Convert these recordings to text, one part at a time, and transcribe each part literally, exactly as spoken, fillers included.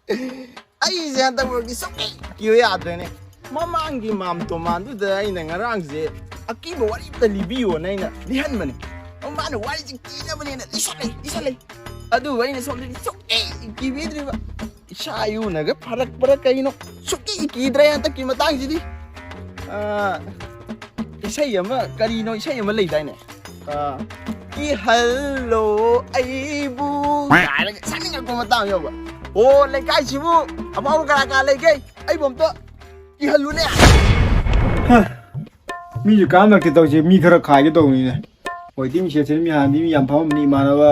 ꯑꯩꯁꯦ ꯍꯟꯗꯛ ꯃꯔꯛꯇꯤ ꯁꯨꯛꯀꯤ ꯀꯤꯌꯨ ꯌꯥꯗ꯭ꯔꯦꯅꯦ꯫ ꯃꯃꯥꯡꯒꯤ ꯃꯥꯝ ꯇꯣꯃꯥꯟꯗꯨꯗ ꯑꯩꯅ ꯉꯔꯥꯡꯁꯦ ꯑꯀꯤꯕ ꯋꯥꯔꯤ ꯑꯝꯇ ꯂꯤꯕꯤꯌꯣꯅ ꯑꯩꯅ ꯂꯤꯍꯟꯕꯅꯦ꯫ ꯃꯥꯅ ꯋꯥꯔꯤꯁꯦ ꯀꯤꯅꯕꯅꯦꯅ ꯂꯤꯁꯜꯂꯦ, ꯂꯤꯁꯜꯂꯦ꯫ ꯑꯗꯨꯕꯨ ꯑꯩꯅ ꯁꯣꯝꯗꯗꯤ ꯁꯨꯛꯀꯤ ꯀꯤꯕꯤꯗ꯭ꯔꯤꯕ꯫ ꯏꯁꯥ ꯏꯎꯅꯒ ꯐꯔꯛꯄ꯭ꯔꯥ ꯀꯩꯅꯣ, ꯁꯨꯛꯀꯤ ꯀꯤꯗ꯭ꯔꯦ ꯍꯟꯗꯛꯀꯤ ꯃꯇꯥꯡꯁꯤꯗꯤ꯫ ꯑꯥ, ꯏꯁꯩ ꯑꯃ, ꯀꯔꯤꯅꯣ ꯏꯁꯩ ꯑꯃ ꯂꯩꯗꯥꯏꯅꯦ? ꯑꯥ, "ꯀꯤꯍꯜꯂꯣ ꯑꯩꯕꯨ" ꯀꯥꯏꯅꯒ ꯁꯛꯅꯤꯡꯉꯛꯄ ꯃꯇꯥꯡ ꯌꯧꯕ꯫ ꯑꯣ, ꯂꯩꯀꯥꯏꯁꯤꯕꯨ ꯑꯐꯥꯎꯕ ꯀꯅꯥ ꯀꯅꯥ ꯂꯩꯒꯦ? ꯑꯩꯕꯨ ꯑꯝꯇ ꯀꯤꯍꯜꯂꯨꯅꯦ꯫ ꯍ, ꯃꯤꯁꯨ ꯀꯥꯟꯅꯔꯛꯇꯦ ꯇꯧꯔꯤꯁꯦ, ꯃꯤ ꯈꯔ ꯈꯥꯏꯒꯦ ꯇꯧꯕꯅꯤꯅꯦ꯫ ꯋꯦꯇꯤꯡ ꯁꯦꯠꯁꯦ ꯃꯤ ꯍꯥꯟꯅꯗꯤ ꯃꯤ ꯌꯥꯝ ꯐꯝꯃꯝꯕꯅꯤ, ꯏꯃꯥꯟꯅꯕ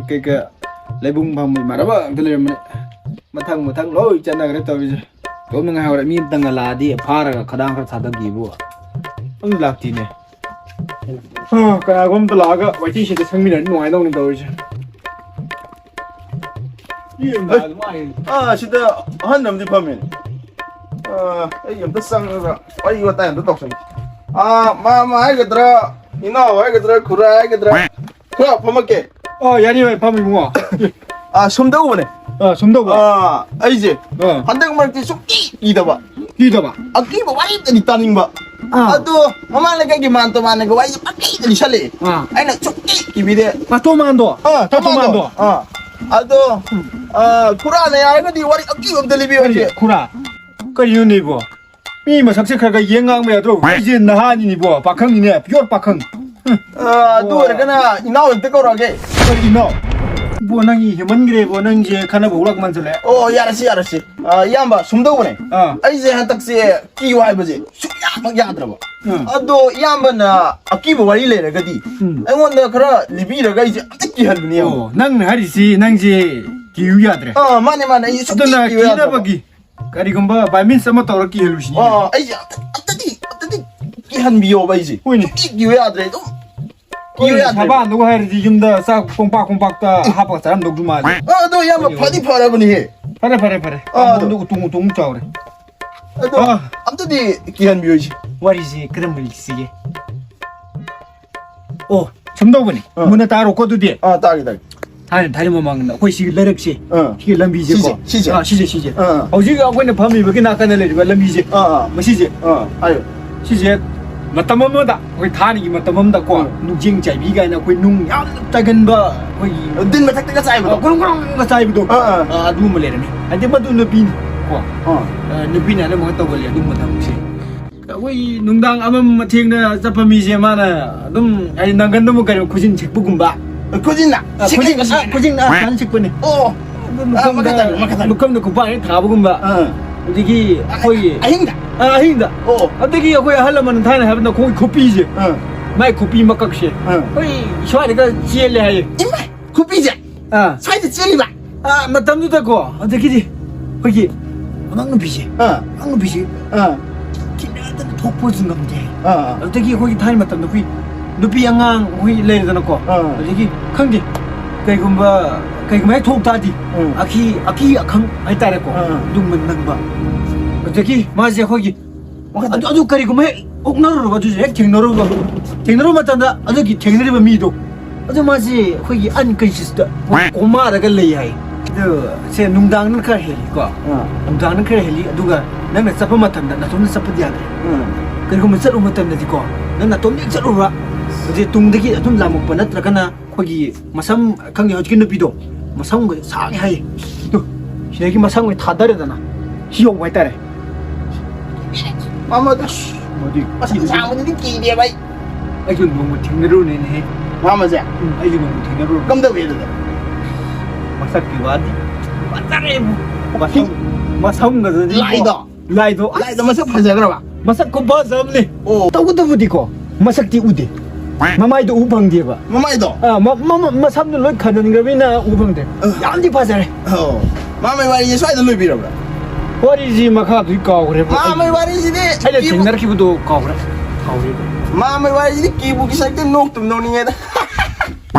ꯀꯩ ꯀꯩ ꯂꯩꯕꯨꯡ ꯐꯝꯕ ꯏꯃꯥꯟꯅꯕ ꯉꯥꯛꯇ ꯂꯩꯔꯝꯕꯅꯤ꯫ ꯃꯊꯪ ꯃꯊꯪ ꯂꯣꯏ ꯆꯠꯅꯈ꯭ꯔꯦ ꯇꯧꯔꯤꯁꯦ꯫ ꯏꯇꯣꯝꯇ ꯉꯥꯏꯍꯧꯔꯦ꯫ ꯃꯤ ꯑꯝꯇꯪꯒ ꯂꯥꯛꯑꯗꯤ ꯐꯥꯔꯒ ꯈꯗꯥꯡ ꯈꯔ ꯊꯥꯗꯒꯦꯕꯨ꯫ ꯑꯝ ꯂꯥꯛꯇꯦꯅꯦ꯫ ꯑ, ꯀꯅꯥꯒꯨꯝꯕ ꯑꯝꯇ ꯂꯥꯛꯑꯒ ꯋꯦꯇꯤꯡ ꯁꯦꯠꯁꯦ ꯁꯪꯃꯤꯟꯅꯔꯗꯤ ꯅꯨꯡꯉꯥꯏꯗꯧꯅꯤ ꯇꯧꯔꯤꯁꯦ꯫ ꯑꯥ, ꯁꯤꯗ ꯑꯍꯟ ꯑꯃꯗꯤ ꯐꯝꯃꯦ꯫ ꯑꯥ, ꯑꯩ ꯑꯝꯇ ꯆꯪꯉꯒ ꯋꯥꯔꯤ ꯋꯥꯇꯥꯏ ꯑꯝꯇ ꯇꯧꯁꯟꯒꯦ꯫ ꯑꯥ, ꯃꯥꯃ ꯍꯥꯏꯒꯗ꯭ꯔꯥ, ꯏꯅꯥꯎ ꯍꯥꯏꯒꯗ꯭ꯔꯥ, ꯈꯨꯔꯥ ꯍꯥꯏꯒꯗ꯭ꯔꯥ, ꯈꯔ ꯐꯝꯃꯛꯀꯦ꯫ ꯑꯣ, ꯌꯥꯅꯤ ꯚꯥꯏ, ꯐꯝꯃꯤ ꯏꯕꯨꯡꯉꯣ꯫ ꯑꯥ, ꯁꯨꯝ ꯇꯧꯕꯅꯦ꯫ ꯑꯥ, ꯁꯨꯝ ꯇꯧꯕ꯫ ꯑꯥ, ꯑꯩꯁꯦ ꯑꯥ꯫ ꯍꯟꯗꯛ ꯃꯔꯛꯇꯤ ꯁꯨꯛꯀꯤ ꯀꯤꯗꯕ꯫ ꯀꯤꯗꯕ? ꯑꯀꯤꯕ ꯋꯥꯔꯤ ꯑꯝꯇꯗꯤ ꯇꯥꯅꯤꯡꯕ꯫ ꯑꯥ꯫ ꯑꯗꯣ ꯃꯃꯥꯡ ꯂꯩꯀꯥꯏꯒꯤ ꯃꯥꯟ ꯇꯣꯃꯥꯟꯅꯒ ꯋꯥꯔꯤꯁꯦ ꯄꯪꯂꯤꯗ ꯂꯤꯁꯜꯂꯛꯑꯦ꯫ ꯑꯥ꯫ ꯑꯩꯅ ꯁꯨꯛꯀꯤ ꯀꯤꯕꯤꯗꯦ꯫ ꯃꯥꯇꯣꯃꯥꯟꯗꯣ? ꯑꯥ, ꯃꯥꯇꯣꯃꯥꯟꯗꯣ꯫ ꯃꯥꯇꯣꯃꯥꯟꯗꯣ꯫ ꯑꯥ꯫ ꯑꯗꯣ, ꯑꯥ, ꯈꯨꯔꯥꯅ ꯌꯥꯔꯒꯗꯤ ꯋꯥꯔꯤ ꯑꯀꯤꯕ ꯑꯝꯇ ꯂꯤꯕꯤꯌꯨ ꯀꯔꯤ? ꯍꯧꯖꯤꯛ꯫ ꯈꯨꯔꯥ? ꯀꯔꯤꯅꯣꯅꯦ ꯏꯕꯣ? ꯃꯤ ꯃꯁꯛꯁꯦ ꯈꯔ ꯈꯔ ꯌꯦꯡ ꯉꯥꯡꯕ ꯌꯥꯗ꯭ꯔꯣ? ꯑꯩꯁꯦ ꯅꯍꯥꯅꯤꯅꯦ ꯏꯕꯣ, ꯄꯥꯈꯪꯅꯤꯅꯦ, pure ꯄꯥꯈꯪ꯫ ꯍꯨꯝ꯫ ꯑꯥ, ꯑꯗꯨ ꯑꯣꯏꯔꯒꯅ ꯏꯅꯥꯎ ꯍꯦꯛꯇ ꯀꯧꯔꯛꯑꯒꯦ꯫ ꯀꯔꯤ ꯏꯅꯥꯎ? ꯏꯕꯣ, ꯅꯪꯒꯤ ꯍꯦꯟꯃꯟꯈ꯭ꯔꯦ ꯏꯕꯣ, ꯅꯪꯁꯦ ꯈꯟꯅꯕ ꯍꯧꯔꯛ ꯃꯥꯟꯁꯤꯜꯂꯦ꯫ ꯑꯣ, ꯌꯥꯔꯁꯤ, ꯌꯥꯔꯁꯤ꯫ ꯑꯥ, ꯏꯌꯥꯝꯕ, ꯁꯨꯝ ꯇꯧꯕꯅꯦ꯫ ꯑꯥ꯫ ꯑꯩꯁꯦ ꯍꯟꯗꯛꯁꯦ ꯀꯤꯌꯨ ꯍꯥꯏꯕꯁꯦ ꯁꯨꯛꯌꯥꯃꯛ ꯌꯥꯗ꯭ꯔꯕ꯫ ꯑꯥ꯫ ꯑꯗꯣ ꯏꯌꯥꯝꯕꯅ ꯑꯀꯤꯕ ꯋꯥꯔꯤ ꯂꯩꯔꯒꯗꯤ ꯎꯝ꯫ ꯑꯩꯉꯣꯟꯗ ꯈꯔ ꯂꯤꯕꯤꯔꯒ ꯑꯩꯁꯦ ꯑꯝꯇ ꯀꯤꯍꯜꯂꯨꯅꯦ, ꯏꯌꯥꯝꯕ꯫ ꯑꯣ, ꯅꯪꯅ ꯍꯥꯏꯔꯤꯁꯤ ꯅꯪꯁꯦ ꯀꯤꯌꯨ ꯌꯥꯗ꯭ꯔꯦ꯫ ꯑꯥ, ꯃꯥꯅꯦ, ꯃꯥꯅꯦ, ꯑꯩꯁꯦ ꯁꯨꯛꯀꯤ ꯑꯗꯨꯅ ꯀꯤꯌꯨ ꯌꯥꯗ꯭ꯔꯕ꯫ ꯀꯤꯅꯕꯒꯤ ꯀꯔꯤꯒꯨꯝꯕ by means ꯑꯃ ꯇꯧꯔ ꯀꯤꯍꯜꯂꯨꯁꯤꯅꯦ꯫ ꯑꯥ, ꯑꯩꯁꯦ ꯑꯝꯇ-, ꯑꯝꯇꯗꯤ, ꯑꯝꯇꯗꯤ ꯀꯤꯍꯟꯕꯤꯌꯣꯕ ꯑꯩꯁꯦ꯫ ꯍꯣꯏꯅꯦ꯫ ꯁꯨꯛꯀꯤ ꯀꯤꯌꯨ ꯌꯥꯗ꯭ꯔꯦ, ꯑꯗꯨꯝ ꯀꯤꯌꯨ ꯍꯣꯏꯅꯦ, ꯌꯥꯗ꯭ꯔꯦ꯫ ꯁꯥꯕꯥꯟꯗꯨꯒ ꯍꯥꯏꯔꯗꯤ ꯌꯨꯝꯗ ꯆꯥꯛ ꯀꯣꯝꯄꯥꯛ ꯀꯣꯝꯄꯥꯛꯇ ꯍꯥꯞꯄꯒ ꯆꯥꯔꯝꯗꯧꯁꯨ ꯃꯥꯜꯂꯦ꯫ ꯑꯥ, ꯑꯗꯣ ꯏꯌꯥꯝꯕ ꯍꯣꯏꯅꯦ, ꯐꯗꯤ ꯍꯣꯏꯅꯦ꯫ ꯐꯔꯕꯅꯤꯍꯦ꯫ ꯐꯔꯦ, ꯐꯔꯦ, ꯐꯔꯦ꯫ ꯑꯥ, ꯑꯗꯣ ꯑꯃꯨꯛ ꯎꯇꯨꯡ ꯎꯇꯨꯡ ꯆꯥꯎꯔꯦ꯫ ꯑꯗꯣ ꯑꯥ꯫ ꯑꯝꯇꯗꯤ ꯀꯤꯍꯟꯕꯤꯌꯣ ꯑꯩꯁꯦ꯫ ꯋꯥꯔꯤꯁꯤ ꯀꯔꯝꯕ ꯂꯤꯁꯤꯒꯦ? ꯑꯣ, ꯁꯨꯝ ꯇꯧꯕꯅꯤ꯫ ꯑꯥ꯫ ꯃꯨꯟꯅ ꯇꯥꯔꯣꯀꯣ ꯑꯗꯨꯗꯤ꯫ ꯑꯥ, ꯇꯥꯒꯦ, ꯇꯥꯒꯦ꯫ ꯊꯥꯏꯅ, ꯊꯥꯏꯅ ꯃꯃꯥꯡꯗ ꯑꯩꯈꯣꯏ ꯁꯤꯒꯤ ꯂꯩꯔꯛꯁꯦ, ꯑꯥ꯫ ꯁꯤꯒꯤ ꯂꯝꯕꯤꯁꯦꯀꯣ꯫ ꯁꯤꯁꯦ, ꯁꯤꯁꯦ꯫ ꯑꯥ, ꯁꯤꯁꯦ, ꯁꯤꯁꯦ꯫ ꯑꯥ꯫ ꯍꯧꯖꯤꯛ ꯑꯩꯈꯣꯏꯅ ꯐꯝꯃꯤꯕꯒꯤ ꯅꯥꯀꯟꯗ ꯂꯩꯔꯤꯕ ꯂꯝꯕꯤꯁꯦ꯫ ꯑꯥ, ꯑꯥ꯫ ꯃꯁꯤꯁꯦ꯫ ꯑꯥ, ꯍꯥꯏꯌꯨ꯫ ꯁꯤꯁꯦ ꯃꯇꯝ ꯑꯃꯗ, ꯑꯩꯈꯣꯏ ꯊꯥꯏꯅꯒꯤ ꯃꯇꯝ ꯑꯃꯗꯀꯣ, ꯑꯥ꯫ ꯅꯨꯡꯖꯦꯡ ꯆꯥꯏꯕꯤ ꯀꯥꯏꯅ ꯑꯩꯈꯣꯏ ꯅꯨꯡ ꯌꯥꯝꯅ ꯆꯥꯏꯒꯟꯕ ꯑꯩꯈꯣꯏꯒꯤ, ꯗꯤꯟ ꯃꯊꯛꯇꯒ ꯆꯥꯏꯕꯗꯣ? ꯑꯥ, ꯒ꯭ꯔꯣꯡ ꯒ꯭ꯔꯣꯡꯒ ꯆꯥꯏꯕꯗꯣ꯫ ꯑꯥ, ꯑꯥ꯫ ꯑꯥ, ꯑꯗꯨꯒꯨꯝꯕ ꯂꯩꯔꯝꯃꯤ꯫ ꯍꯥꯏꯗꯤ ꯃꯗꯨ ꯅꯨꯄꯤꯅꯤ ꯀꯣ꯫ ꯑꯥ꯫ ꯑꯥ, ꯅꯨꯄꯤꯅ ꯑꯅꯝꯕ ꯇꯧꯒꯜꯂꯤ ꯑꯗꯨꯒꯨꯝꯕ ꯊꯕꯛꯁꯦ꯫ ꯑꯩꯈꯣꯏ ꯅꯨꯡꯗꯥꯡ ꯑꯃꯝ ꯑꯊꯦꯡꯗ ꯆꯠꯄ ꯃꯤꯁꯦ ꯃꯥꯅ ꯑꯗꯨꯝ, ꯍꯥꯏꯗꯤ, ꯅꯪꯒꯟꯗ ꯑꯃꯨꯛ ꯀꯩꯅꯣ ꯈꯨꯖꯤꯟ ꯁꯤꯛꯄꯒꯨꯝꯕ꯫ ꯑ, ꯈꯨꯖꯤꯟ, ꯑ, ꯈꯨꯖꯤꯟ, ꯑ, ꯁꯨꯃꯥꯏꯅ ꯁꯤꯛꯄꯅꯦ꯫ ꯑꯣ꯫ ꯑꯗꯨ ꯑ, ꯂꯨꯈꯝꯗ, ꯃꯈꯥ ꯇꯥꯕꯤꯔꯣ, ꯃꯈꯥ ꯇꯥꯕꯤꯔꯣ꯫ ꯂꯨꯈꯝꯗ ꯈꯨꯄꯥꯛ ꯍꯦꯛ ꯊꯥꯕꯒꯨꯝꯕ꯫ ꯑ꯫ ꯑꯗꯒꯤ ꯑ, ꯑꯩꯈꯣꯏꯒꯤ ꯑꯍꯤꯡꯗ? ꯑ, ꯑꯍꯤꯡꯗ꯫ ꯑꯣ꯫ ꯑꯗꯒꯤ ꯑꯩꯈꯣꯏ ꯑꯍꯜ ꯂꯃꯟ ꯊꯥꯏꯅ ꯍꯥꯏꯕꯗ ꯈꯣꯡ ꯈꯨꯄꯤꯁꯦ꯫ ꯑ꯫ ꯃꯥꯏ ꯈꯨꯄꯤ ꯃꯀꯛꯁꯦ꯫ ꯑ꯫ ꯑꯩꯈꯣꯏ ꯁ꯭ꯋꯥꯏꯗꯒ ꯆꯦꯜꯂꯦ ꯍꯥꯏꯌꯦ꯫ ꯏꯃꯥ! ꯈꯨꯄꯤꯁꯦ? ꯑꯥ꯫ ꯁ꯭ꯋꯥꯏꯗ ꯆꯦꯜꯂꯤꯕ? ꯑꯥ, ꯃꯇꯝꯗꯨꯗꯀꯣ, ꯑꯗꯒꯤꯗꯤ ꯑꯩꯈꯣꯏꯒꯤ ꯑꯉꯥꯡ ꯅꯨꯄꯤꯁꯦ, ꯑꯥ꯫ ꯑꯉꯥꯡ ꯅꯨꯄꯤꯁꯦ ꯑꯥ꯫ ꯊꯤꯅꯗꯅ ꯊꯣꯛꯄꯁꯨ ꯉꯝꯗꯦ꯫ ꯑꯥ꯫ ꯑꯗꯒꯤ ꯑꯩꯈꯣꯏꯒꯤ ꯊꯥꯏꯅ ꯃꯇꯝꯗ ꯑꯩꯈꯣꯏ ꯅꯨꯄꯤ ꯑꯉꯥꯡ ꯑꯩꯈꯣꯏ ꯂꯩꯔꯦꯗꯅꯀꯣ, ꯑꯥ꯫ ꯑꯗꯒꯤ ꯈꯪꯗꯦ, ꯀꯩꯒꯨꯝꯕ, ꯀꯩꯒꯨꯝꯕ ꯍꯦꯛ ꯊꯣꯛ ꯇꯥꯔꯗꯤ ꯎꯝ꯫ ꯑꯀꯤ, ꯑꯀꯤ ꯑꯈꯪ ꯍꯥꯏꯇꯥꯔꯦꯀꯣ, ꯑꯥ꯫ ꯑꯗꯨꯝꯕ ꯅꯪꯕ꯫ ꯑꯗꯒꯤ ꯃꯥꯁꯦ ꯑꯩꯈꯣꯏꯒꯤ ꯃꯈꯥ ꯑꯗꯨ, ꯑꯗꯨ ꯀꯔꯤꯒꯨꯝꯕ ꯍꯦꯛ ꯑꯣꯛꯅꯔꯨꯔꯕ, ꯑꯗꯨꯁꯨ ꯍꯦꯛ ꯊꯦꯡꯅꯔꯨꯕ, ꯊꯦꯡꯅꯔꯨꯕ ꯃꯇꯝꯗ ꯑꯗꯨꯒꯤ ꯊꯦꯡꯅꯔꯤꯕ ꯃꯤꯗꯣ, ꯑꯗꯨ ꯃꯥꯁꯦ ꯑꯩꯈꯣꯏꯒꯤ unconsciousꯇ ꯀꯣꯃꯥꯗꯒ ꯂꯩ ꯍꯥꯏ꯫ ꯑꯗꯨ ꯁꯦ ꯅꯨꯡꯗꯥꯡꯅ ꯈꯔ ꯍꯦꯜꯂꯤꯀꯣ꯫ ꯑꯥ꯫ ꯅꯨꯡꯗꯥꯡꯅ ꯈꯔ ꯍꯦꯜꯂꯤ, ꯑꯗꯨꯒ ꯅꯪꯅ ꯆꯠꯄ ꯃꯇꯝꯗ ꯅꯇꯣꯝꯇ ꯆꯠꯄꯗꯤ ꯌꯥꯗ꯭ꯔꯦ꯫ ꯑꯥ꯫ ꯀꯔꯤꯒꯨꯝꯕ ꯆꯠꯂꯨꯕ ꯃꯇꯝꯗꯗꯤꯀꯣ, ꯅꯪ ꯅꯇꯣꯝꯇ ꯍꯦꯛ ꯆꯠꯂꯨꯕ, ꯑꯗꯨꯗꯤ ꯇꯨꯡꯗꯒꯤ ꯑꯗꯨꯝ ꯂꯥꯝꯃꯛꯄ ꯅꯠꯇ꯭ꯔꯒꯅ ꯑꯩꯈꯣꯏꯒꯤ ꯃꯁꯝ, ꯈꯪꯗꯦ, ꯍꯧꯖꯤꯛꯀꯤ ꯅꯨꯄꯤꯗꯣ ꯃꯁꯝꯒ ꯁꯥꯡꯉꯦ ꯍꯥꯏꯌꯦ꯫ ꯑꯗꯣ ꯁꯤꯗꯒꯤ ꯃꯁꯝꯒ ꯊꯥꯗꯔꯦꯗꯅ ꯁꯤ ꯌꯧꯕ ꯍꯥꯏꯇꯥꯔꯦ꯫ ꯃꯥꯃꯗ ꯑꯁ, ꯃꯗꯨ ꯃꯁꯝ ꯁꯥꯡꯕꯗꯨꯗꯤ ꯀꯤꯗꯦꯕ ꯑꯩ꯫ ꯑꯩꯁꯨ ꯅꯣꯡꯃ ꯊꯦꯡꯅꯔꯨꯔꯦꯅꯦꯍꯦ꯫ ꯃꯥꯃꯁꯦ? ꯎꯝ, ꯑꯩꯁꯨ ꯅꯣꯡꯃ ꯊꯦꯡꯅꯔꯨꯔꯦ꯫ ꯀꯝꯗꯧꯋꯦ ꯑꯗꯨꯗ? ꯃꯁꯛꯀꯤ ꯋꯥꯗꯤ ꯐꯖꯔꯦꯕꯨ꯫ ꯃꯁꯝ, ꯃꯁꯝꯒꯗꯨꯗꯤ ꯂꯥꯏꯗꯣ? ꯂꯥꯏꯗꯣ, ꯑꯁ! ꯂꯥꯏꯗꯣ ꯃꯁꯛ ꯐꯖꯈ꯭ꯔꯕ? ꯃꯁꯛ ꯈꯨꯐꯖ ꯑꯃꯅꯤ꯫ ꯑꯣ꯫ ꯇꯧꯕꯇꯕꯨꯗꯤꯀꯣ, ꯃꯁꯛꯇꯤ ꯎꯗꯦ꯫ ꯃꯃꯥꯏꯗꯣ ꯎ ꯐꯪꯗꯦꯕ꯫ ꯃꯃꯥꯏꯗꯣ? ꯑꯥ, ꯃ-, ꯃ-, ꯃ-, ꯃꯁꯝꯗꯣ ꯂꯣꯏ ꯈꯟꯖꯤꯟꯈ꯭ꯔꯕꯅꯤꯅ ꯎ ꯐꯪꯗꯦ꯫ ꯑ꯫ ꯌꯥꯝꯗꯤ ꯐꯖꯔꯦ꯫ ꯑꯣ꯫ ꯃꯥꯃꯩ ꯋꯥꯔꯤꯁꯦ ꯁ꯭ꯋꯥꯏꯗ ꯂꯣꯏꯕꯤꯔꯕ꯭ꯔꯥ? ꯋꯥꯔꯤꯁꯤ ꯃꯈꯥꯗꯨꯗꯤ ꯀꯥꯎꯈ꯭ꯔꯦ꯫ ꯃꯥꯃꯩ ꯋꯥꯔꯤꯁꯤꯗꯤ ꯑꯩꯅ ꯀꯤꯕꯨ-, ꯊꯦꯡꯅꯔꯛꯈꯤꯕꯗꯣ ꯀꯥꯎꯈ꯭ꯔꯦ꯫ ꯀꯥꯎꯈ꯭ꯔꯦ꯫ ꯃꯥꯃꯩ ꯋꯥꯔꯤꯁꯤꯗꯤ ꯀꯤꯕꯨ ꯀꯤꯁꯜꯂꯛꯇꯦ, ꯅꯣꯛꯇꯨꯝ ꯅꯣꯛꯅꯤꯡꯉꯦꯗ꯫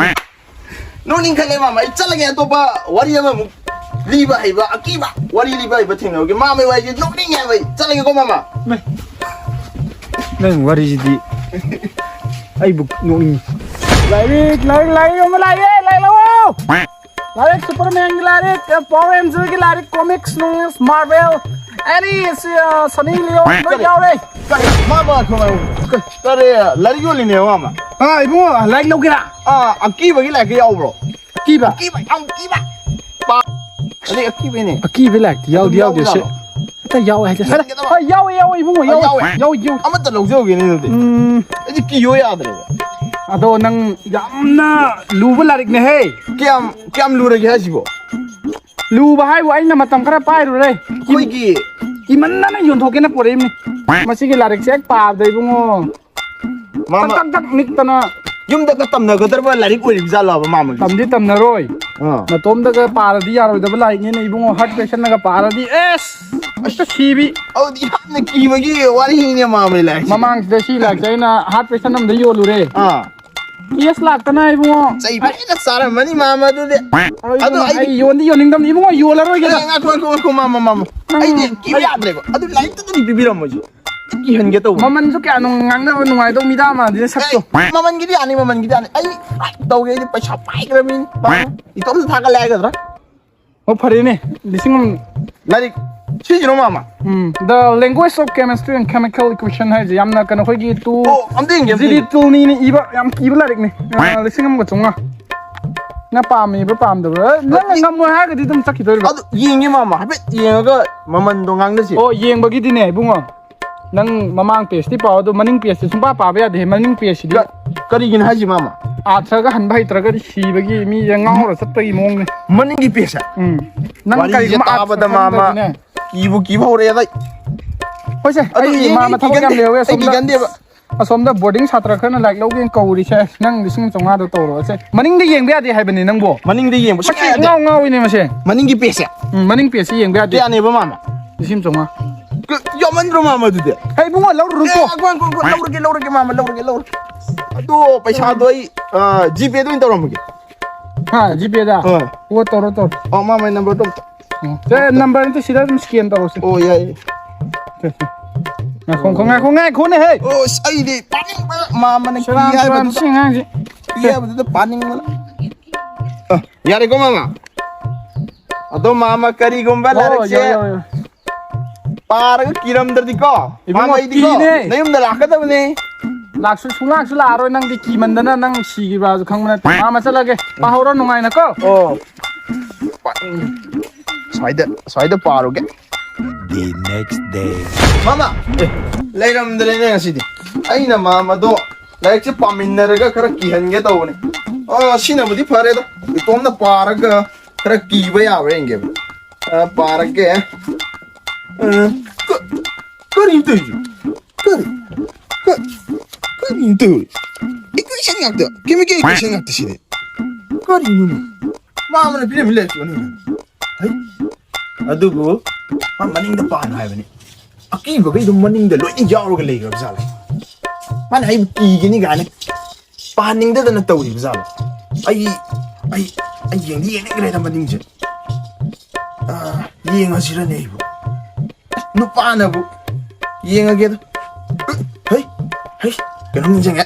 ꯅꯣꯛꯅꯤꯡꯈꯠꯂꯦ ꯃꯥꯃ, ꯑꯩ ꯆꯠꯂꯒꯦ, ꯑꯇꯣꯞꯄ ꯋꯥꯔꯤ ꯑꯃꯃꯨꯛ ꯂꯤꯕ ꯍꯩꯕ, ꯑꯀꯤꯕ ꯋꯥꯔꯤ ꯂꯤꯕ ꯍꯩꯕ ꯊꯦꯡꯅꯔꯨꯒꯦ꯫ ꯃꯥꯃꯩ ꯋꯥꯔꯤꯁꯦ ꯅꯣꯛꯅꯤꯡꯉꯦ ꯍꯥꯏꯕ ꯑꯩ꯫ ꯆꯠꯂꯒꯦꯀꯣ ꯃꯥꯃ꯫ ꯃꯦ, ꯅꯪ ꯋꯥꯔꯤꯁꯤꯗꯤ ꯑꯩꯕꯨ ꯅꯣꯛꯅꯤꯡꯉꯤ꯫ ꯂꯥꯏꯔꯤꯛ, ꯂꯥꯏꯔꯤꯛ, ꯂꯥꯏꯔꯤꯛ ꯑꯃ ꯂꯥꯛꯑꯦ, ꯂꯥꯏꯔꯤꯛ ꯂꯧꯑꯣ꯫ ꯂꯥꯏꯔꯤꯛ, ꯁꯨꯄꯔꯃꯦꯟꯒꯤ ꯂꯥꯏꯔꯤꯛ, ꯄꯥꯋꯔ ꯔꯦꯟꯖꯔꯒꯤ ꯂꯥꯏꯔꯤꯛ, ꯀꯣꯃꯤꯛꯁ ꯅꯨꯡꯃꯤꯛꯁ, ꯃꯥꯔꯕꯦꯜ, ꯑꯦꯅꯤ, ꯁꯅꯤ ꯂꯤꯑꯣꯟ ꯂꯣꯏ ꯀꯔꯤ? ꯌꯥꯎꯔꯦ꯫ ꯀꯔꯤ? ꯃꯥ, ꯃꯥ, ꯀꯃꯥꯏ? ꯀꯔꯤ? ꯂꯥꯏꯔꯤꯛ ꯌꯣꯜꯂꯤꯅꯦ, ꯃꯥꯃ꯫ ꯑꯥ, ꯏꯕꯨꯡꯉꯣ, ꯂꯥꯏꯔꯤꯛ ꯂꯧꯒꯦꯔꯥ? ꯑꯥ, ꯑꯀꯤꯕꯒꯤ ꯂꯥꯏꯔꯤꯛꯀ ꯌꯥꯎꯕ꯭ꯔꯣ? ꯑꯀꯤꯕ? ꯑꯀꯤꯕ, ꯌꯥꯝ ꯀꯤꯕ꯫ ꯄꯥ-, ꯑꯗꯩ ꯑꯀꯤꯕꯩꯅꯦ꯫ ꯑꯀꯤꯕ ꯂꯥꯏꯔꯤꯛꯇꯤ ꯌꯥꯎꯗꯤ ꯑꯗꯨꯝ ꯌꯥꯎꯗꯦ, ꯁꯦ꯫ ꯌꯥꯎꯖꯥꯠꯂꯣ? ꯍꯦꯛꯇ ꯌꯥꯎꯋꯦ ꯍꯥꯏꯁꯦ꯫ ꯌꯦꯡꯒꯦ ꯇꯧꯕ꯫ ꯍꯣꯏ, ꯌꯥꯎꯋꯦ, ꯌꯥꯎꯋꯦ, ꯏꯕꯨꯡꯉꯣ, ꯑ, ꯌꯥꯎꯋꯦ, ꯌꯥꯎꯋꯦ꯫ ꯌꯥꯎꯋꯦ, ꯌꯥꯎꯋꯦ꯫ ꯑꯃꯠꯇ ꯂꯧꯖꯍꯧꯒꯦꯅꯦ ꯑꯗꯨꯗꯤ꯫ ꯎꯝ꯫ ꯑꯩꯗꯤ ꯀꯤꯌꯣ ꯌꯥꯗ꯭ꯔꯦꯕ꯫ ꯑꯗꯣ ꯅꯪ ꯌꯥꯝꯅ ꯂꯨꯕ ꯂꯥꯏꯔꯤꯛꯅꯦꯍꯦ꯫ ꯀꯌꯥꯝ, ꯀꯌꯥꯝ ꯂꯨꯔꯒꯦ ꯍꯥꯏꯁꯤꯕꯣ? ꯂꯨꯕ ꯍꯥꯏꯕꯨ ꯑꯩꯅ ꯃꯇꯝ ꯈꯔ ꯄꯥꯏꯔꯨꯔꯦ꯫ ꯑꯩꯈꯣꯏꯒꯤ ꯀꯤꯃꯟꯗꯅ ꯌꯣꯟꯊꯣꯛꯀꯦꯅ ꯄꯣꯔꯛꯏꯕꯅꯤ꯫ ꯃꯁꯤꯒꯤ ꯂꯥꯏꯔꯤꯛꯁꯦ ꯍꯦꯛ ꯄꯥꯕꯗ ꯏꯕꯨꯡꯉꯣ꯫ ꯃꯥꯃ-, ꯇꯛ ꯇꯛ ꯇꯛ ꯅꯤꯛꯇꯅ꯫ ꯌꯨꯝꯗꯒ ꯇꯝꯅꯒꯗꯕ ꯂꯥꯏꯔꯤꯛ ꯑꯣꯏꯔꯤꯕ ꯖꯥꯠꯂꯕ, ꯃꯥꯃ? ꯇꯝꯗꯤ ꯇꯝꯅꯔꯣꯏ꯫ ꯑꯥ꯫ ꯅꯇꯣꯝꯗꯒ ꯄꯥꯔꯗꯤ ꯌꯥꯔꯣꯏꯗꯕ ꯂꯥꯏꯔꯤꯛꯅꯤꯅ ꯏꯕꯨꯡꯉꯣ, ꯍꯥꯔꯠ ꯄꯦꯁꯟꯅꯒ ꯄꯥꯔꯗꯤ, ꯑꯦꯁ! ꯑꯁ! ꯁꯤꯕꯤ꯫ ꯑꯗꯨꯗꯤ ꯌꯥꯝꯅ ꯀꯤꯕꯒꯤ ꯋꯥꯔꯤꯅꯤꯅꯦ, ꯃꯥꯃ, ꯂꯥꯏꯔꯤꯛꯁꯦ꯫ ꯃꯃꯥꯡꯁꯤꯗ ꯁꯤ ꯂꯥꯏꯔꯤꯛꯁꯦ ꯑꯩꯅ ꯍꯥꯔꯠ ꯄꯦꯁꯟ ꯑꯝꯗ ꯌꯣꯜꯂꯨꯔꯦ꯫ ꯑꯥ꯫ ꯀꯦꯁ ꯂꯥꯛꯇꯅ ꯏꯕꯨꯡꯉꯣ꯫ ꯆꯩ ꯐꯖꯅ ꯆꯥꯔꯝꯃꯅꯤ, ꯃꯥꯃ, ꯑꯗꯨꯗꯤ꯫ ꯑꯗꯣ ꯑꯗꯣ ꯏꯕꯨꯡꯉꯣ, ꯑꯩꯗꯤ ꯑꯩ ꯌꯣꯟꯗꯤ ꯌꯣꯟꯅꯤꯡꯗꯕꯅꯤ ꯏꯕꯨꯡꯉꯣ, ꯌꯣꯜꯂꯔꯣꯏꯒꯦꯗ꯫ ꯑꯦ, ꯉꯥꯏꯈꯣ, ꯉꯥꯏꯈꯣ, ꯉꯥꯏꯈꯣ, ꯃꯥꯃ, ꯃꯥꯃ꯫ ꯅꯪ ꯑꯩꯗꯤ ꯀꯤꯕ ꯑꯩ ꯌꯥꯗ꯭ꯔꯦꯕ꯫ ꯑꯗꯨ ꯂꯥꯏꯔꯤꯛꯇꯨꯗꯗꯤ ꯄꯤꯕꯤꯔꯝꯃꯣꯏꯁꯦ꯫ ꯀꯤꯍꯟꯒꯦ ꯇꯧꯕ꯫ ꯃꯃꯟꯁꯨ ꯀꯌꯥ ꯅꯨꯡ-, ꯉꯥꯡꯅꯕ ꯅꯨꯡꯉꯥꯏꯗꯧ ꯃꯤꯗꯥ ꯃꯥꯟꯗꯦꯅꯦ ꯁꯛꯇꯣ꯫ ꯑꯦ, ꯃꯃꯟꯒꯤꯗꯤ ꯌꯥꯅꯤ, ꯃꯃꯟꯒꯤꯗꯤ ꯌꯥꯅꯤ꯫ ꯑꯩ ꯇꯧꯒꯦ, ꯑꯩꯗꯤ ꯄꯩꯁꯥ ꯄꯥꯏꯈ꯭ꯔꯕ ꯃꯤꯅꯤ꯫ ꯃꯥꯃ, ꯏꯇꯣꯝꯇ ꯊꯥꯒꯠꯂꯦ ꯍꯥꯏꯒꯗ꯭ꯔꯥ? ꯑꯣ, ꯐꯔꯦꯅꯦ, ꯂꯤꯁꯤꯡ ꯑꯃ꯫ ꯂꯥꯏꯔꯤꯛ ꯁꯤꯁꯤꯔꯣ, ꯃꯥꯃ? ꯎꯝ, The Language of Chemistry and Chemical Equation ꯍꯥꯏꯁꯦ ꯌꯥꯝꯅ ꯀꯩꯅꯣ, ꯑꯩꯈꯣꯏꯒꯤ ꯇꯨ ꯑꯣ, ꯑꯝꯇ ꯌꯦꯡꯒꯦ, ꯑꯝꯇ ꯖꯤꯗꯤ ꯌꯦꯡꯒꯦ꯫ ꯇꯨꯜꯅꯤꯅ ꯏꯕ ꯌꯥꯝ ꯀꯤꯕ ꯂꯥꯏꯔꯤꯛꯅꯤ꯫ ꯑ, ꯂꯤꯁꯤꯡ ꯑꯃꯒ ꯆꯥꯝꯃꯉꯥ꯫ ꯅꯪ ꯄꯥꯝꯃꯤꯕ꯭ꯔꯥ ꯄꯥꯝꯗꯕ꯭ꯔꯥ? ꯅꯪꯅ ꯑꯗꯨ ꯉꯝꯃꯣꯏ ꯍꯥꯏꯔꯒꯗꯤ ꯑꯗꯨꯝ ꯆꯠꯈꯤꯗꯣꯏꯔꯤꯕ꯫ ꯑꯗꯨ ꯌꯦꯡꯒꯦ, ꯃꯥꯃ, ꯍꯥꯏꯐꯦꯠ ꯌꯦꯡꯉꯒ ꯃꯃꯟꯗꯣ ꯉꯥꯡꯅꯁꯤ꯫ ꯑꯣ, ꯌꯦꯡꯕꯒꯤꯗꯤꯅꯦ ꯏꯕꯨꯡꯉꯣ, ꯅꯪ ꯃꯃꯥꯡ ꯄꯦꯖꯇꯤ ꯄꯥꯎ, ꯑꯗꯣ ꯃꯅꯤꯡ ꯄꯦꯖꯇꯤ ꯁꯨꯡꯄꯥ ꯄꯥꯕ ꯌꯥꯗꯦ꯫ ꯃꯅꯤꯡ ꯄꯦꯖꯁꯤꯗꯤ ꯀ-, ꯀꯔꯤꯒꯤꯅꯣ ꯍꯥꯏꯁꯤ, ꯃꯥꯃ? ꯑꯥꯔꯊꯒ ꯍꯟꯕ ꯍꯩꯇ꯭ꯔꯒꯗꯤ ꯁꯤꯕꯒꯤ ꯃꯤꯁꯦ ꯉꯥꯎꯔ ꯆꯠꯄꯒꯤ ꯃꯑꯣꯡꯅꯤ꯫ ꯃꯅꯤꯡꯒꯤ ꯄꯦꯖꯁꯦ? ꯎꯝ꯫ ꯅꯪ ꯋꯥꯔꯤꯁꯦ ꯀꯔꯤꯒꯨꯝꯕ ꯑꯥꯔꯠꯁ ꯇꯥꯕꯗ, ꯃꯥꯃ, ꯈꯟꯗ꯭ꯔꯗꯤꯅꯦ꯫ ꯀꯤꯕꯨ ꯀꯤꯕ ꯍꯧꯔꯛꯑꯦꯗ꯫ ꯍꯣꯏꯁꯦ, ꯑꯗꯨ ꯑꯩ ꯌꯦꯡ-, ꯃꯥꯃ ꯑꯩ ꯊꯕꯛ ꯌꯥꯝ ꯀꯤꯒꯟꯗꯦ, ꯂꯩꯍꯧꯋꯦ ꯑꯩ ꯑꯁꯣꯝꯗ꯫ ꯀꯤꯒꯟꯗꯦꯕ꯫ ꯑꯁꯣꯝꯗ ꯕꯣꯔꯗꯤꯡ ꯁꯥꯇ꯭ꯔ ꯈꯔꯅ ꯂꯥꯏꯔꯤꯛ ꯂꯧꯒꯦꯅ ꯀꯧꯔꯤꯁꯦ, ꯅꯪ ꯂꯤꯁꯤꯡ ꯑꯃ ꯆꯥꯝꯃꯉꯥꯗꯣ ꯇꯧꯔꯣꯁꯦ꯫ ꯃꯅꯤꯡꯗ ꯌꯦꯡꯕ ꯌꯥꯗꯦ ꯍꯥꯏꯕꯅꯤ ꯅꯪꯕꯣ꯫ ꯃꯅꯤꯡꯗ ꯌꯦꯡꯕ ꯃꯁꯤ ꯁꯨꯡꯌꯥ ꯌꯥꯗꯦ꯫ ꯏꯉꯥꯎ ꯉꯥꯎꯏꯅꯦ ꯃꯁꯦ꯫ ꯃꯅꯤꯡꯒꯤ ꯄꯦꯖꯁꯦ? ꯎꯝ, ꯃꯅꯤꯡ ꯄꯦꯖꯁꯤ ꯌꯦꯡꯕ ꯌꯥꯗꯦ꯫ ꯀꯌꯥꯅꯦꯕ, ꯃꯥꯃ? ꯂꯤꯁꯤꯡ ꯑꯃ ꯆꯥꯝꯃꯉꯥ꯫ ꯀ-, ꯌꯥꯝꯃꯟꯗ꯭ꯔꯣ, ꯃꯥꯃ, ꯑꯗꯨꯗꯤ? ꯍꯩ, ꯏꯕꯨꯡꯉꯣ, ꯂꯧꯔꯨꯅꯨꯀꯣ꯫ ꯑꯦ, ꯉꯥꯏꯈꯣ, ꯉꯥꯏꯈꯣ, ꯉꯥꯏꯈꯣ, ꯂꯧꯔꯒꯦ, ꯂꯧꯔꯒꯦ, ꯃꯥꯃ, ꯂꯧꯔꯒꯦ, ꯂꯧꯔꯒꯦ꯫ ꯑꯗꯣ ꯄꯩꯁꯥꯗꯣ ꯑꯩ, ꯑ, ꯖꯤꯄꯦꯗ ꯑꯣꯏꯅ ꯇꯧꯔꯝꯃꯒꯦ꯫ ꯍꯥ, ꯖꯤꯄꯦꯗ? ꯍꯣꯏ꯫ ꯑꯣ, ꯇꯧꯔꯣ, ꯇꯧꯔꯣ꯫ ꯑꯣ, ꯃꯥꯃ, ꯑꯩ ꯅꯝꯕꯔꯗꯣ ꯑꯝꯇ꯫ ꯎꯝ꯫ ꯁꯦ, ꯅꯝꯕꯔ ꯅꯠꯇꯦ, ꯁꯤꯗ ꯑꯗꯨꯝ ꯁ꯭ꯀꯦꯟ ꯇꯧꯔꯁꯤ꯫ ꯑꯣ, ꯌꯥꯏ꯫ ꯁꯦ, ꯁꯦ꯫ ꯉꯥꯏꯈꯣ, ꯉꯥꯏꯈꯣ, ꯉꯥꯏꯈꯣ, ꯉꯥꯏꯈꯣꯅꯦ, ꯍꯦ꯫ ꯑꯣ, ꯑꯁ, ꯑꯩꯗꯤ ꯄꯥꯅꯤꯡꯕ ꯃꯥꯃꯅ ꯁꯦꯔꯥꯟ ꯀꯤ ꯇꯨꯔꯥꯟ ꯍꯥꯏꯕꯗꯨꯗ, ꯁꯤ ꯑꯉꯥꯡꯁꯤ꯫ ꯀꯤ ꯍꯥꯏꯕꯗꯨꯗ ꯄꯥꯅꯤꯡꯕꯅ꯫ ꯑ, ꯌꯥꯔꯦꯀꯣ, ꯃꯥꯃ? ꯑꯗꯣ, ꯃꯥꯃ, ꯀꯔꯤꯒꯨꯝꯕ ꯑꯣ, ꯂꯥꯏꯔꯤꯛꯁꯦ ꯌꯥꯔꯦ, ꯌꯥꯔꯦ, ꯌꯥꯔꯦ꯫ ꯄꯥꯔꯒ ꯀꯤꯔꯝꯗ꯭ꯔꯗꯤꯀꯣ, ꯏꯕꯨꯡꯉꯣ, ꯃꯥꯃ, ꯑꯩꯗꯤꯀꯣ, ꯀꯤꯅꯦ꯫ ꯅꯌꯨꯝꯗ ꯂꯥꯛꯀꯗꯕꯅꯦ꯫ ꯂꯥꯛꯁꯨ, ꯁꯨꯡꯂꯥꯛꯁꯨ ꯂꯥꯛꯑꯔꯣꯏ, ꯅꯪꯗꯤ ꯀꯤꯃꯟꯗꯅ ꯅꯪ ꯁꯤꯈꯤꯕ꯭ꯔꯥꯁꯨ ꯈꯪꯕ ꯅꯠꯇꯦ꯫ ꯃꯥꯃ, ꯆꯠꯂꯒꯦ, ꯄꯥꯍꯧꯔꯣ ꯅꯨꯡꯉꯥꯏꯅꯀꯣ꯫ ꯑꯣ꯫ ꯁ꯭ꯋꯥꯏꯗ, ꯁ꯭ꯋꯥꯏꯗ ꯄꯥꯔꯨꯒꯦ꯫ The next day. ꯃꯥꯃ! ꯑꯦ, ꯂꯩꯔꯝꯗ꯭ꯔꯦꯅꯦ ꯉꯁꯤꯗꯤ꯫ ꯑꯩꯅ ꯃꯥꯃꯗꯣ ꯂꯥꯏꯔꯤꯛꯁꯦ ꯄꯥꯃꯤꯟꯅꯔꯒ ꯈꯔ ꯀꯤꯍꯟꯒꯦ ꯇꯧꯕꯅꯦ꯫ ꯑ, ꯁꯤꯅꯕꯨꯗꯤ ꯐꯔꯦꯗ꯫ ꯏꯇꯣꯝꯅ ꯄꯥꯔꯒ ꯈꯔ ꯀꯤꯕ ꯌꯥꯕ꯭ꯔꯥ ꯌꯦꯡꯒꯦꯕ꯫ ꯑ, ꯄꯥꯔꯒꯦ꯫ ꯑ, ꯀ-, ꯀꯔꯤꯅꯣ ꯇꯧꯔꯤꯁꯤ? ꯀꯔꯤ? ꯀ-, ꯀꯔꯤꯅꯣ ꯇꯧꯔꯤꯁꯤ? Equation ꯉꯥꯛꯇ, chemical equation ꯉꯥꯛꯇ ꯁꯤꯗꯤ꯫ ꯀꯔꯤꯅꯣꯅꯦ? ꯃꯥꯃꯅ ꯄꯤꯔꯝꯃꯤ ꯂꯥꯏꯔꯤꯛꯇꯨ ꯑꯅꯤꯅ꯫ ꯍꯩ, ꯑꯗꯨꯕꯨ ꯃꯥ ꯃꯅꯤꯡꯗ ꯄꯥꯟ ꯍꯥꯏꯕꯅꯤ꯫ ꯑꯀꯤꯕꯈꯩꯗꯣ ꯃꯅꯤꯡꯗ ꯂꯣꯏꯅ ꯌꯥꯎꯔꯒ ꯂꯩꯈ꯭ꯔꯕ ꯖꯥꯠꯂ? ꯃꯥꯅ ꯑꯩꯕꯨ ꯀꯤꯒꯅꯤ ꯀꯥꯏꯅ ꯄꯥꯍꯟꯅꯤꯡꯗꯗꯅ ꯇꯧꯔꯤꯕ ꯖꯥꯠꯂ? ꯑꯩ, ꯑꯩ, ꯑꯩ ꯌꯦꯡꯗꯤ ꯌꯦꯡꯅꯤꯡꯈ꯭ꯔꯦꯗ ꯃꯅꯤꯡꯁꯦ꯫ ꯑꯥ, ꯌꯦꯡꯉꯁꯤꯔꯅꯦ ꯑꯩꯕꯨ? ꯅꯨꯄꯥꯅꯕꯨ ꯌꯦꯡꯉꯒꯦꯗ꯫ ꯍꯩ, ꯍꯩ, ꯀꯩꯅꯣꯝ ꯅꯤꯡꯁꯤꯡꯉꯦ꯫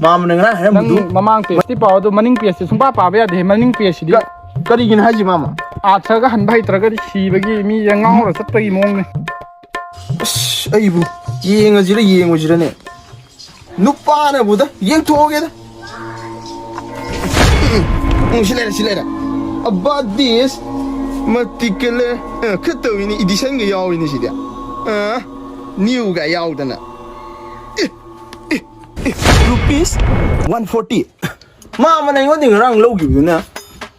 ꯃꯥꯃꯅ ꯉꯔꯥꯡ ꯅꯪ ꯍꯥꯏꯔꯝꯕꯗꯨ꯫ ꯃꯃꯥꯡ ꯄꯦꯖꯇꯤ ꯄꯥꯎ, ꯑꯗꯨ ꯃꯅꯤꯡ ꯄꯦꯖꯇꯤ ꯁꯨꯡꯄꯥ ꯄꯥꯕ ꯌꯥꯗꯦ꯫ ꯃꯅꯤꯡ ꯄꯦꯖꯁꯤꯗꯤ ꯀ-, ꯀꯔꯤꯒꯤꯅꯣ ꯍꯥꯏꯁꯤ, ꯃꯥꯃ? ꯑꯥꯊ꯭ꯔꯒ ꯍꯟꯕ ꯍꯩꯇ꯭ꯔꯒꯗꯤ ꯁꯤꯕꯒꯤ ꯃꯤꯁꯦ ꯉꯥꯎꯔ ꯆꯠꯄꯒꯤ ꯃꯑꯣꯡꯅꯦ꯫ ꯑꯁ, ꯑꯩꯕꯨ ꯌꯦꯡꯉꯁꯤꯔ ꯌꯦꯡꯉꯣꯏꯁꯤꯔꯅꯦ? ꯅꯨꯄꯥꯅꯕꯨꯗ ꯌꯦꯡꯊꯣꯛꯑꯒꯦꯗ꯫ ꯎꯝ, ꯎꯝ, ꯁꯤ ꯂꯩꯔꯦ, ꯁꯤ ꯂꯩꯔꯦ꯫ About this ꯃꯇꯤꯛꯀ ꯂꯩ-, ꯑ, ꯈꯔ ꯇꯧꯏꯅꯦ, edition ꯒ ꯌꯥꯎꯏꯅꯦ ꯁꯤꯗꯤ꯫ ꯑ, new ꯒ ꯌꯥꯎꯗꯅ꯫ ꯑꯦ, ꯑꯦ, ꯑꯦ, rupees one forty꯫ ꯃꯥꯃꯅ ꯑꯩꯉꯣꯟꯗ ꯉꯔꯥꯡ ꯂꯧꯈꯤꯕꯗꯨꯅ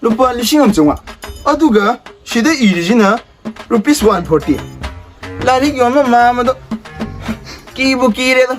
ꯂꯨꯄꯥ ꯂꯤꯁꯤꯡ ꯑꯃ ꯆꯥꯝꯃꯉꯥ꯫ ꯑꯗꯨꯒ ꯁꯤꯗ ꯏꯔꯤꯁꯤꯅ rupees one forty꯫ ꯂꯥꯏꯔꯤꯛ ꯌꯣꯟꯕ ꯃꯥꯃꯗꯣ ꯀꯤꯕꯨ ꯀꯤꯔꯦꯗ꯫